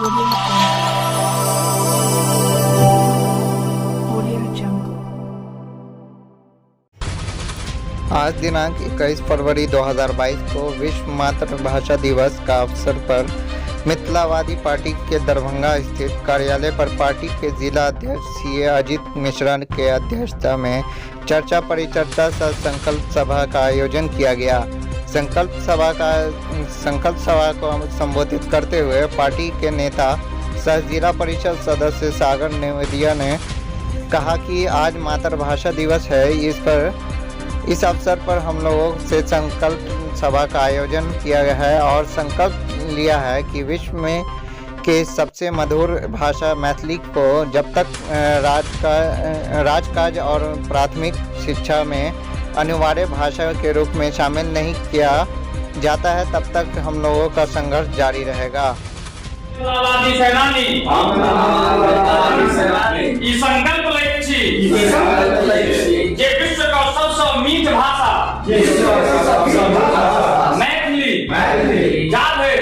Audio Jungle. Audio Jungle. आज दिनांक 21 फरवरी 2022 को विश्व मातृभाषा दिवस का अवसर पर मिथिलावादी पार्टी के दरभंगा स्थित कार्यालय पर पार्टी के जिला अध्यक्ष सीए अजीत मिश्रा के अध्यक्षता में चर्चा परिचर्चा सह संकल्प सभा का आयोजन किया गया। संकल्प सभा को संबोधित करते हुए पार्टी के नेता सह जिला परिषद सदस्य सागर नेवदिया ने कहा कि आज मातृभाषा दिवस है। इस अवसर पर हम लोगों से संकल्प सभा का आयोजन किया गया है और संकल्प लिया है कि विश्व में के सबसे मधुर भाषा मैथिली को जब तक राजकाज और प्राथमिक शिक्षा में अनिवार्य भाषा के रूप में शामिल नहीं किया जाता है, तब तक हम लोगों का संघर्ष जारी रहेगा। मिथिलावादी सेनानी ई संकल्प लैत छी जे विश्व का सबसँ मीठ भाषा मैथिली जाधरि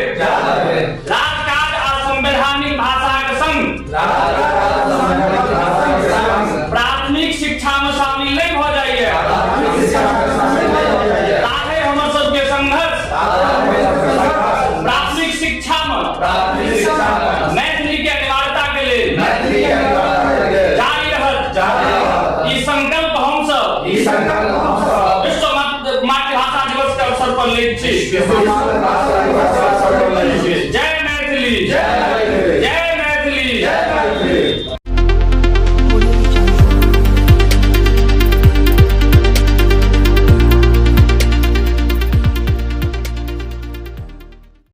राजकाज आ संवैधानिक भाषाक संग प्राथमिक शिक्षा में शामिल नहि भऽ जाइए, ताधरि हमर सबके संघर्ष प्राथमिक शिक्षा में मैथिली के अनिवार्यता के लेल जारी रहत। ई संकल्प हम सब विश्व मातृभाषा दिवस के अवसर पर लैत छी।